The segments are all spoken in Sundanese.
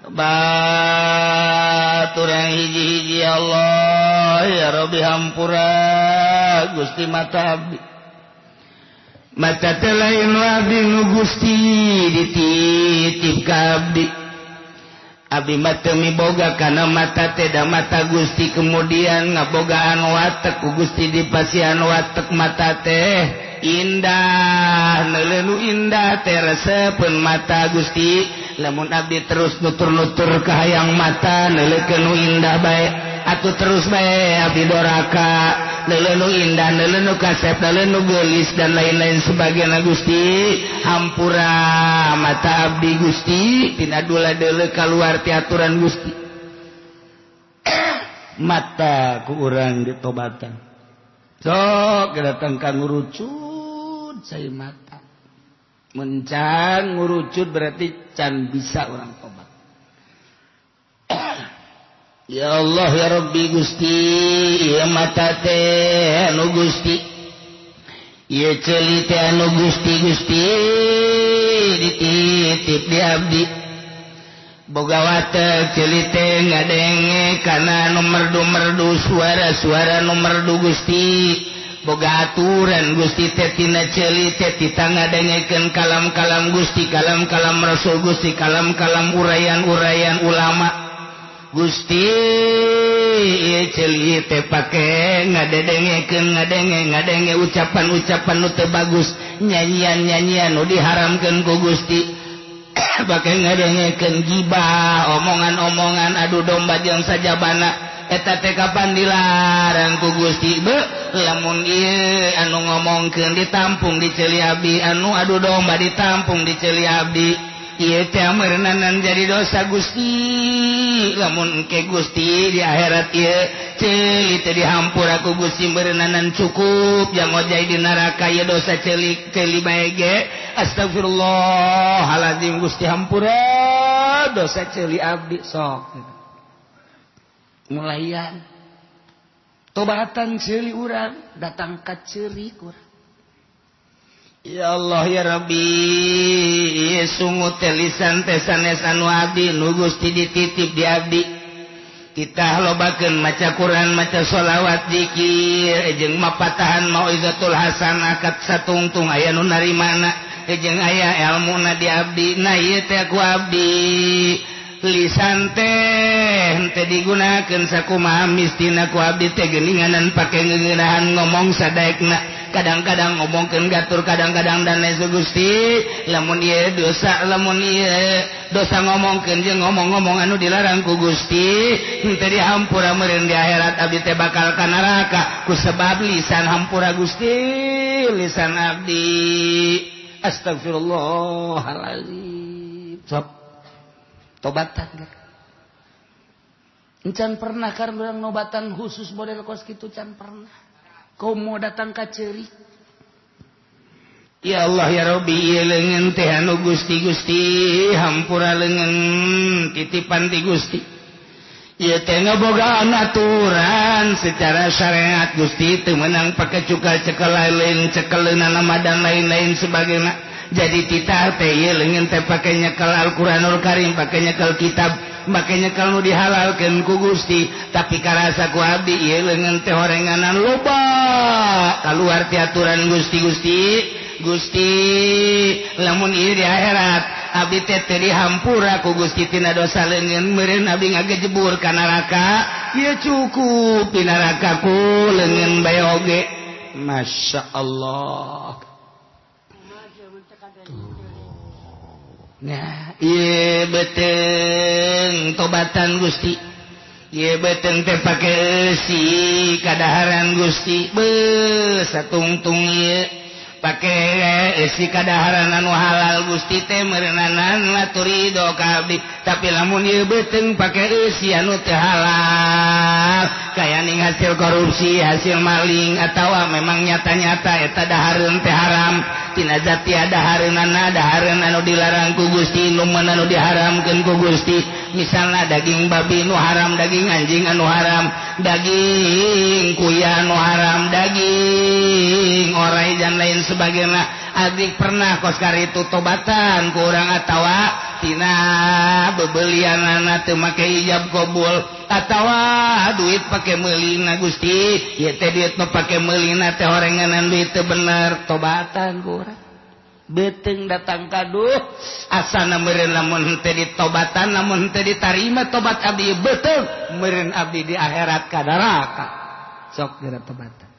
Baturang hiji-hiji ya Allah ya Rabbi hampura Gusti mata abdi. Mata teh lain abdi nu Gusti dititip ka abdi. Abdi mah teu miboga kana mata teh da mata Gusti kemudian ngabogaan watek ku Gusti dipasihan watek mata teh indah neuleuh indah teh resepeun mata Gusti. Lamun abdi terus nutur-nutur ka hayang mata neuleukeun nu indah bae atuh terus bae abdi doraka neuleuh nu indah neuleuh nu kasep neuleuh nu geulis dan lain-lain sebagainya Gusti. Hampura mata abdi Gusti tina dula deuleu kaluar ti aturan Gusti. Mata ku urang ditobatan sok datang ka ngurucut cai mata. Mencan ngurucut berarti can bisa orang tobat. Ya Allah ya Rabbi Gusti ieu mata teh anu Gusti ieu ceuli teh anu Gusti Gusti dititip di abdi. Boga watek ceuli teh ngadenge kana nu merdu-merdu suara-suara nu merdu Gusti. Boga aturan Gusti teh tina ceuli teh tita ngadengekeun kalam-kalam Gusti, kalam-kalam Rasul Gusti, kalam-kalam uraian-uraian ulama Gusti. Ieu ceuli teh pake ngadedengekeun ngadenge ucapan-ucapan nu teu bagus, nyanyian-nyanyian nu diharamkeun ku Gusti. Pake ngadengekeun gibah, omongan-omongan adu domba jeung sajabana. Eta teh kapan dilarang ku Gusti? Be lamun ieu anu ngomongkeun ditampung di ceuli abdi, anu adu domba ditampung di ceuli abdi, ieu teh meureunanan jadi dosa Gusti. Lamun engke Gusti di akhirat ieu ceuli teh dihampura ku Gusti meureunanan cukup jang ojai di neraka ieu dosa ceuli ceuli bae ge. Astagfirullahalazim Gusti hampura dosa ceuli abdi sok. Mulayan tobatan ceuli urang datang ka ceurik urang. Ya Allah ya Rabbi sungut teh lisan teh sanes anu abdi nu Gusti dititip di abdi. Kita lobakeun maca Quran, maca sholawat, zikir jeung mapatahan mauizatul hasanah kat satungtung aya nu narimana jeung aya elmuna di abdi. Nah ieu teh ku abdi lisan teh henteu digunakeun sakumaha mistina ku abdi teh geuninganan pake ngeunahan ngomong sadaekna. Kadang-kadang ngomongkeun gatur, kadang-kadang dan lain Gusti. Lamun ieu dosa, lamun ieu dosa ngomongkeun jeung ngomong-ngomong anu dilarang ku Gusti henteu dihampura meureun di akhirat abdi teh bakal ka neraka ku sebab lisan. Hampura Gusti lisan abdi. Astagfirullahalazim. Sok tobatan ge. Encan pernah kan urang nobatan khusus model kos kitu can pernah. Komo datang ka ceurik. Ya Allah ya Rabbi ieu leungeun teh anu Gusti Gusti hampura leungeun titipan ti Gusti. Ieu teh ngabogaan aturan secara syariat Gusti teu meunang pake cukal cekel lain cekeleunana dan lain-lain sebagainya. Jadi titah teh ieu leungeun teh pake nyekel Al-Qur'anul Karim, pake nyekel kitab, pake nyekel nu dihalalkeun ku Gusti. Tapi karasa ku abdi ieu leungeun teh horenganan loba kaluar ti aturan Gusti Gusti. Gusti lamun ieu di akhirat abdi teh teu dihampura ku Gusti tina dosa leungeun meureun abdi ngagejebur ka neraka ieu cukup di neraka ku leungeun bae oge. Masya Allah. Nah, ieu beteng tobatan Gusti. Ieu beteng teh pake eusi kadaharan Gusti. Beuh satungtung ieu pake eusi kadaharan anu halal Gusti teh meureunanan atur ridho ka abdi. Tapi lamun ieu beteng pake eusi anu teu halal, kaya ning hasil korupsi, hasil maling atawa memang nyata-nyata eta dahareun teh haram. Tina zat tiada hareunana dahareun anu dilarang ku Gusti, nu meun anu diharamkeun ku Gusti. Misalna daging babi nu haram, daging anjing anu haram, daging kuya anu haram, daging orai dan lain sebagainya. Abdi pernah kos karitu tobatan ku urang atawa tina bebelianana teu make ijab qabul atawa duit pake meulina Gusti ieu teh duit nu pake meulina teh horenganan duit teu bener tobatan ku urang beteng datang kaduh asana meureun lamun teu ditobatan lamun teu ditarima tobat abdi beteng meureun abdi di akhirat ka neraka sok geura tobatan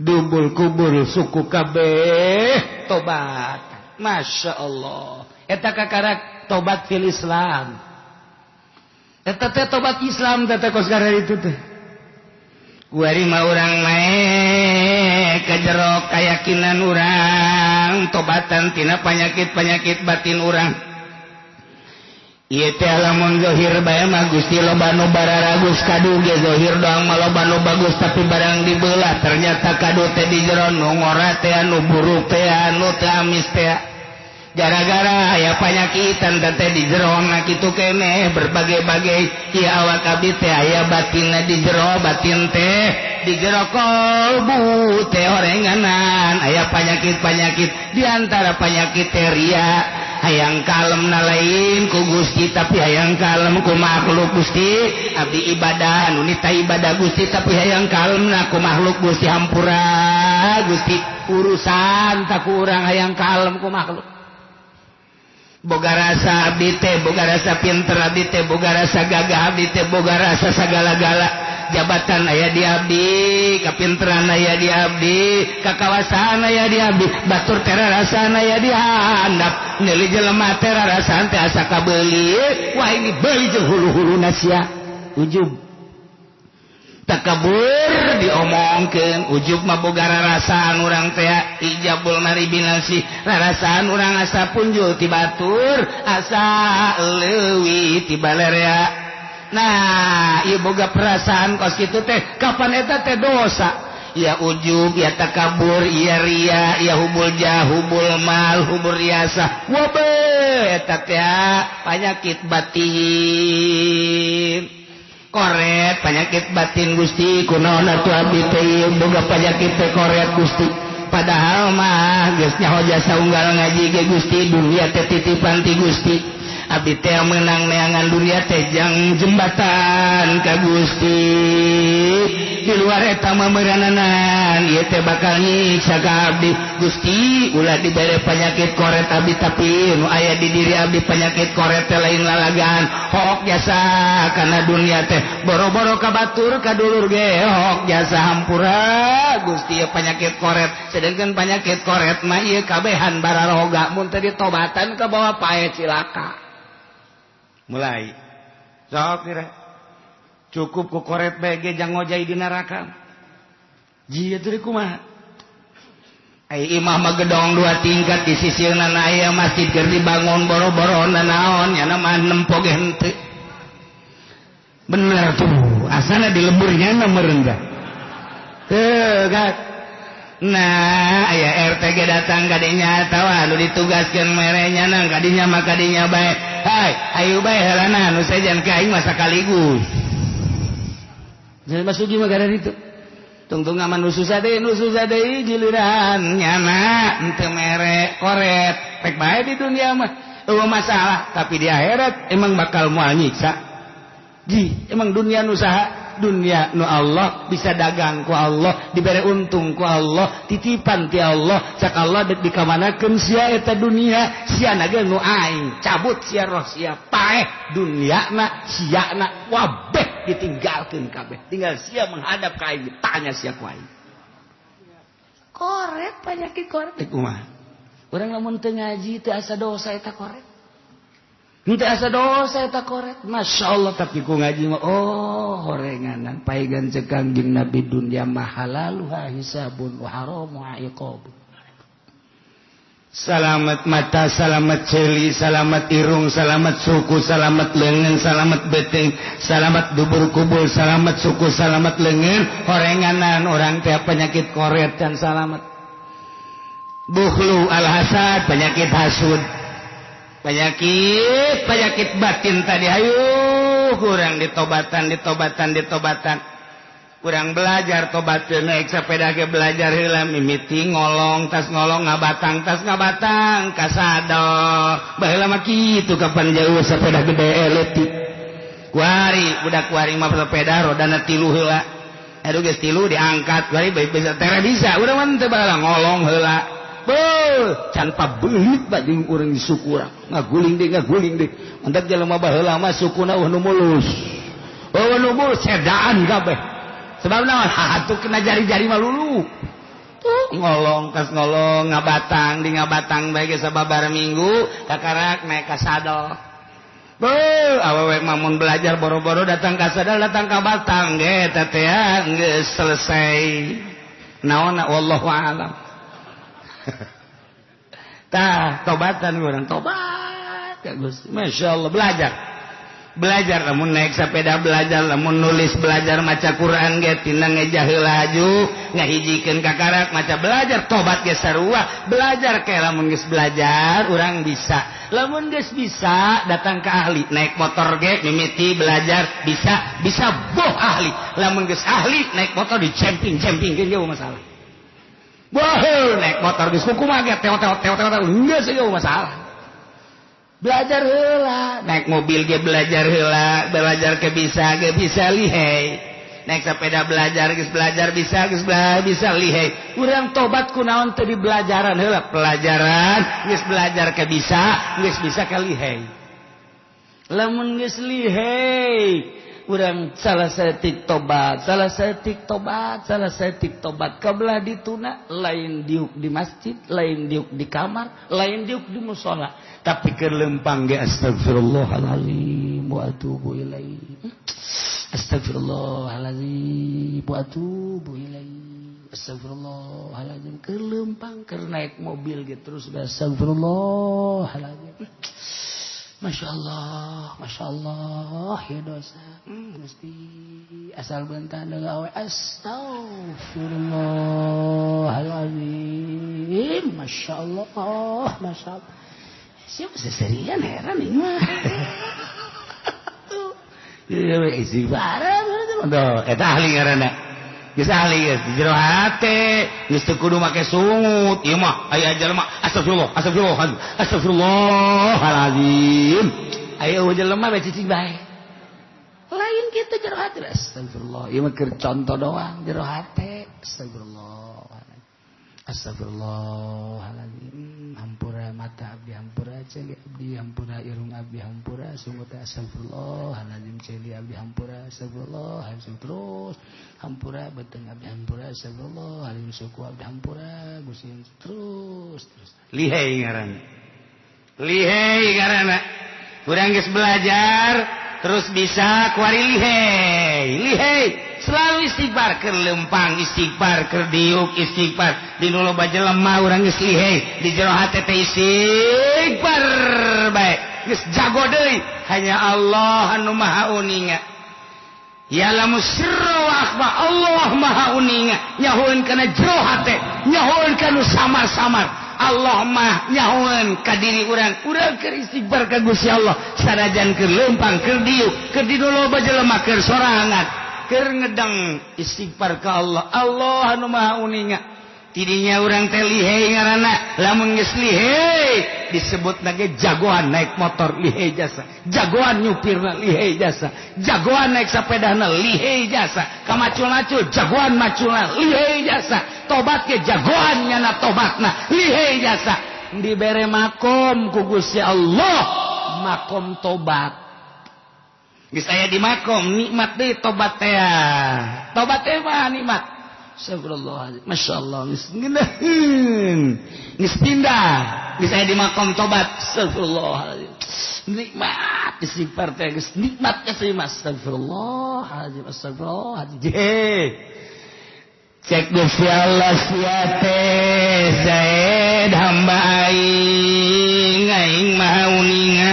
dubul kubur suku kabeh tobat. Masya Allah eta kakarak tobat fil Islam eta teh tobat Islam teh kos itu teh kuari mah urang naek ka jero kayakinan urang tobatan tina penyakit-penyakit batin urang. Ieu teh lamun zahir bae mah Gusti loba nu bararagus kadu ge zahir doang mah loba nu bagus tapi barang dibelah ternyata kadu teh di jero nu ngora teh anu buruk teh anu teh amis teh gara-gara aya panyakitan teh di jero na kitu keneh berbagai-bagai ieu awak abdi teh aya batinna di jero batin teh di jero kolbu teh orenganan aya penyakit-penyakit di antara penyakit teh ria hayang kalem na lain ku Gusti tapi hayang kalem ku makhluk Gusti abdi ibadah anu nita ibadah Gusti tapi hayang kalem na ku makhluk Gusti hampura Gusti urusan tak kurang hayang kalem ku makhluk boga rasa abdi teh boga rasa pinter abdi teh boga rasa gagah abdi teh boga rasa sagala-gala jabatan aya di abdi kapinteran aya di abdi kakawasaan aya di abdi batur terarasaan aya di handap neuli jelema terarasaan teh asa kabeuli wah ini beuli jeung hulu-huluna sia ujub takabur diomongkeun ujub mah boga rarasaan urang teh ijabul maribinasi rarasaan urang asa punjul ti batur asa leuwih ti balerea. Nah, ieu boga perasaan kos kitu teh kapan eta teh dosa? Ya ujub, ya takabur, ya ria, ya hubul jah, hubul mal, hubul riasa. Wabe eta teh penyakit batin. Koret penyakit batin Gusti kunaon atuh abdi teh boga penyakit teh koret Gusti. Padahal mah geus nyaho jasa unggal ngaji ge Gusti dunia teh titipan ti Gusti. Abdi teh menang neangan dunia teh jang jembatan ka Gusti di luar eta mah meurananan ieu teh bakal nyiksa ka abdi Gusti ulah dibere penyakit koret abdi tapi nu aya di diri abdi penyakit koret teh lain lalagaan hook jasa kana dunia teh boro-boro ka batur ka dulur ge hook jasa hampura Gusti ieu penyakit koret sedangkan penyakit koret mah ieu kabehan bararoga mun teu ditobatan ka bawa pae cilaka. Mulai sok kira cukup ku koret bae ge jang ngojai di neraka jieu teh kumaha ai imah mah gedong dua tingkat di sisieuna aya masjid keur dibangun boro-boro naon nya mah nempo ge henteu bener tuh asana di lemburnya na merendah teu gat. Nah aya RT ge datang kadinya atawa anu ditugaskeun merenya nang kadinya mah kadinya bae. Hai, ayo bae heulana nu sejen ka aing mah sakaligus. Jadi masuki mah gara ditu. Tungtung aman nu susah deui giliran nyana henteu mere koret. Pek bae di dunia mah eueuh masalah, tapi di akhirat emang bakal moal nyiksa. Ji, emang dunia nu saha? Dunia nu Allah bisa dagang ku Allah dibere untung ku Allah titipan ti Allah cak Allah dek dikamanakeun sia eta dunia sia na ge nu aing cabut sia roh sia paeh dunia na sia na wabeh ditinggalkeun kabeh tinggal sia menghadap ka aing tanya sia ku aing koret penyakit koret teh kumaha urang lamun teu ngaji teu asa dosa eta koret henteu asa dosa eta koret Masya Allah tapi ku ngaji mah oh horenganan paegan ceuk Kangjeng Nabi dunya mah halaluha hisabun wa haramuha iqab. Salamat mata, salamat celi, salamat irung, salamat suku, salamat leungeun, salamat beuteung, salamat dubur kubul, salamat suku, salamat leungeun, horenganan urang teh penyakit koret dan salamat. Bukhlu al-hasad, penyakit hasud. Penyakit penyakit batin tadi ayo kurang ditobatan ditobatan ditobatan. Kurang belajar tobat naik sepeda ge belajar heula mimiti ngolong tas ngolong ngabatang tas ngabatang kasadol baheula mah kitu kapan jauh sepeda gede leutik kuari budak kuari mah sepeda rodana 3 heula aduh geus 3 diangkat kuari bae bisa tere bisa urang mah teu baheula ngolong heula beuh can pabelit bae jeung urang di suku urang ngaguling deui mantap jelema baheula mah sukuna eueuh nu mulus eueuh nu mulus cedaan kabeh sebab naon atuh kena jari-jari mah lulu tuh ngolong kas ngolong ngabatang di ngabatang bae geus sababar minggu kakarak naik ka sadel beuh awewe mah mun belajar boro-boro datang ka sadel datang ka batang ge eta teh geus selesai naonna wallahu alam tah tobatan urang tobat ka Gusti masyaallah belajar belajar lamun naik sepeda belajar lamun nulis belajar maca Quran ge tina ngejah heula laju ngahijikeun kakarak maca belajar tobat ge sarua belajar ke lamun geus belajar urang bisa lamun geus bisa datang ke ahli naik motor ge mimiti belajar bisa bisa boh ahli lamun geus ahli naik motor di camping-campingkeun ge masalah boh naik motor geus kumaha ge teo teo teo teo geus ge masalah belajar heula naik mobil ge belajar heula belajar ke bisa ge bisa lihai naik sepeda belajar geus belajar bisa geus bisa lihai urang tobat kunaon teu di belajaran heula pelajaran geus belajar ke bisa geus bisa ka lihai lamun geus lihai urang salah saeutik tobat salah saeutik tobat salah saeutik tobat kabelah dituna lain diuk di masjid lain diuk di kamar lain diuk di musala tapi keur lempang ge astagfirullahalazim wa atubu ilaih astagfirullahalazim wa atubu ilaih astagfirullahalazim keur lempang keur naik mobil ge terus astagfirullahalazim Masya Allah ya dosa mesti asal bentar gawe astagfirullahalazim Masya Allah Masya Allah siapa seserian heran ini mah istighfar eta ahli ngaranna geus ahli geus di jero hate geus teu kudu make sungut ieu mah aya jelema astagfirullah astagfirullah astagfirullahalazim aya jelema bae cicing bae lain kitu jero hate astagfirullah ieu mah keur contoh doang jero hate astagfirullah astagfirullahalazim hampura mata abdi hampura ceuli abdi hampura irung abdi hampura sungut astagfirullahalazim ceuli abdi hampura astagfirullahalazim terus hampura beuteung abdi hampura astagfirullahalazim suku abdi hampura gusti terus terus lihai ngaranna lihai ngaranna urang geus belajar terus bisa kuari lihai lihai selalu istighfar keur lempang istighfar keur diuk istighfar di nu loba jelema urang geus lihai di jero hate teh istighfar bae geus jago deui hanya Allah anu maha uninga ya lamu sirra wa akhfa Allah maha uninga nyahoeun kana jero hate nyahoeun kana samar-samar Allah mah nyahoeun ka diri urang urang keur istighfar ka Gusti Allah sanajan keur lempang keur diuk keur di nu loba jelema keur sorangan keur ngedeng istighfar ka Allah Allah anu maha uninga tidinya urang teh lihai ngaranna lamun geus lihai disebutna ge jagoan naik motor lihai jasa jagoan nyupirna lihai jasa jagoan naik sapedahna lihai jasa kamacul-macul jagoan maculna lihai jasa tobat ge jagoan nyana tobatna lihai jasa dibere makom ku Gusti Allah makom tobat geus aya di makom nikmat deui tobat teh tobat teh mah nikmat astagfirullahaladzim Masya Allah geus ngeunaheun geus pindah geus aya di makom tobat astagfirullahaladzim nikmat istighfar teh geus nikmat geus astagfirullahaladzim astagfirullahaladzim cek Gusti Allah sia teh Zaid hamba aing aing maha uninga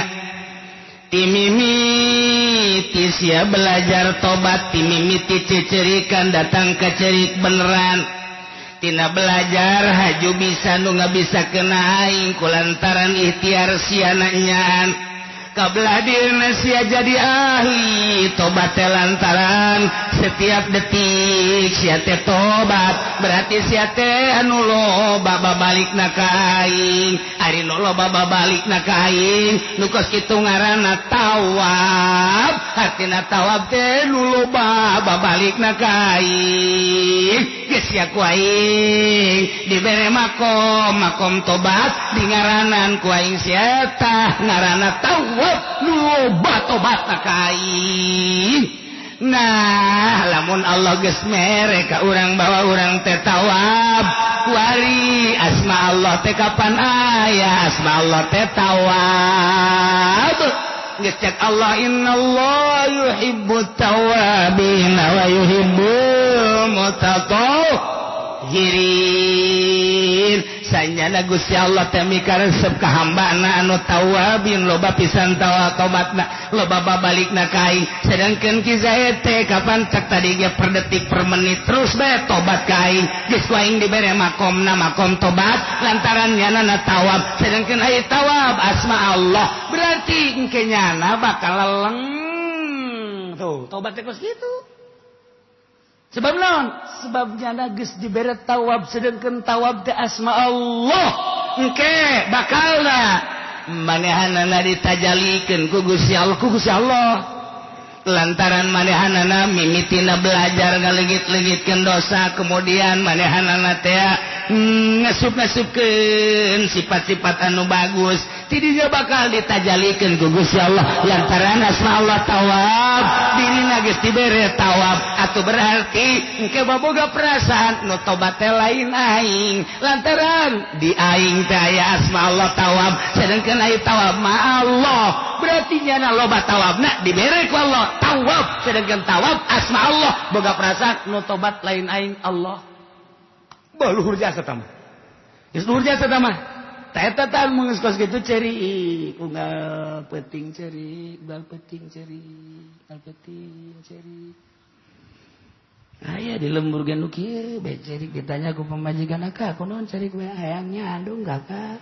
timimiti sia belajar tobat timimiti cecerikan datang ke cerik beneran tina belajar haju bisa nu ngabisa kena aing kulantaran ikhtiar sia nanyaan Kabelah dina sia jadi ahli tobat teh lantaran setiap detik sia teh tobat, berarti sia teh anu loba babalikna ka aing. Ari nu loba babalikna ka aing nu kos kitu ngaranna tawab. Artina tawab teh nu loba babalikna ka aing. Geus sia ku aing dibere makom, makom tobat di ngaranan ku aing sia tah ngaranna tawab nu loba tobat ka aing. Nah, lamun Allah geus mere ka urang bahwa urang teh tawab, kuari asma Allah teh kapan aya asma Allah teh tawab. Geus cek Allah innallaha yuhibbut tawabin wa yuhibbul mutatahhirin. Sanyana Gusti Allah teh mikaresep ka hambana anu tawabin loba pisan tobatna, loba babalikna ka aing. Sedangkan Ki Zaid teh kapan cek tadi ge per detik per menit terus bae tobat ka aing. Geus ku aing dibere makomna makom tobat lantaran nyana tawab. Sedangkan aya tawab asma Allah berarti engke nyana bakal leleng. Tuh, tobat teh kos kitu. Sebab naon? Sebab nyana geus dibere tawab sedangkan tawab teh asma Allah. Engke bakalna manehanana ditajalikeun ku Gusti Allah, ku Gusti Allah. Lantaran manehanana mimitina belajar ngaleungit-leungitkeun dosa, kemudian manehanana teh ngasup-ngasupkeun sifat-sifat anu bagus, tidinya bakal ditajalikeun ku Gusti Allah lantaran asma Allah tawab, dirina geus dibere tawab. Atuh berarti engke baboga perasaan nu tobat teh lain aing, lantaran di aing teh aya asma Allah tawab, sedangkan aya tawab ma Allah, berarti nyana loba tawabna dibere ku Allah tawab, sedangkan tawab asma Allah, boga perasaan nu tobat lain aing Allah. Bah luhur jasa tah mah. Geus luhur jasa tah mah. Ta eta tah mun geus kos kitu ceri unggal peuting ceri, unggal peuting ceri, unggal peuting ceri. Aya di lembur ge nu kieu bae ceri ditanya ku pamajikan ka kunaon ceri we hayangnya andung kakak.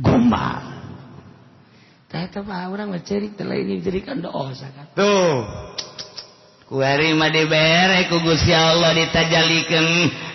Gombal. Ta eta mah urang mah ceri teh lain cerikan dosa kan. Tuh. Kuari mah dibere ku Gusti Allah ditajalikeun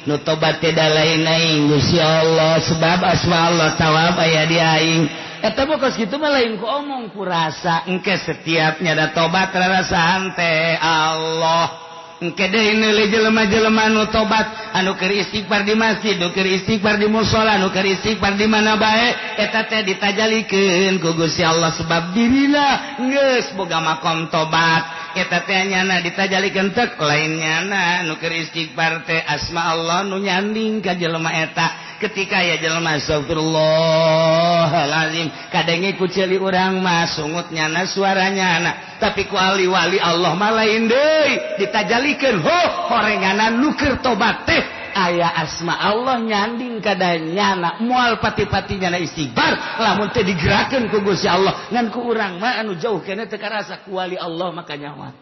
nu tobat teh lain aing Gusti Allah sebab asma Allah tawab aya di aing. Eta mah kos kitu mah lain ku omong ku rasa engke setiapnya da tobat rarasaan teh Allah. Engke deui neuleuh jelema-jelema nu tobat anu keur istighfar di masjid, nu keur istighfar di musala, nu keur istighfar di mana bae eta teh ditajalikeun ku Gusti Allah sebab dirina geus boga makom tobat. Eta teh nyana ditajalikeun tek lain nyana nu keur istighfar teh asma Allah nu nyanding ka jelema eta. Ketika ya jelema astagfirullahalazim kadenge ku ceuli urang mah sungut nyana suara nyana, tapi ku ahli wali Allah mah lain deui ditajalikeun ho horenganan nu keur tobat teh aya asma Allah nyanding kada nyana moal pati-pati nyana istighfar lamun teh digerakeun ku Gusti Allah. Ngan ku urang mah anu jauh keneh teu karasa ku wali Allah maka nyawa.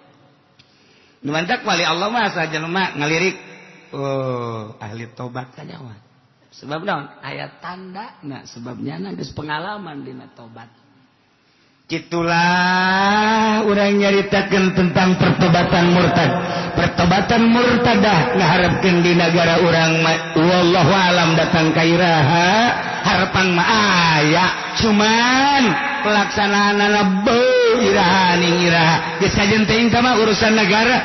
Nu mantak wali Allah mah asa jelema ngalirik oh ahli tobat ka nyawa. Sebab naon? Aya tanda na sebab nyana geus pengalaman dina tobat. Itulah urang nyaritakeun tentang pertobatan murtad. Pertobatan murtadah ngaharepkeun di nagara urang wallahu alam datang ka iraha harepan mah aya cuman pelaksanaanana beuh iraha ning iraha. Geus kajen teuing mah urusan negara.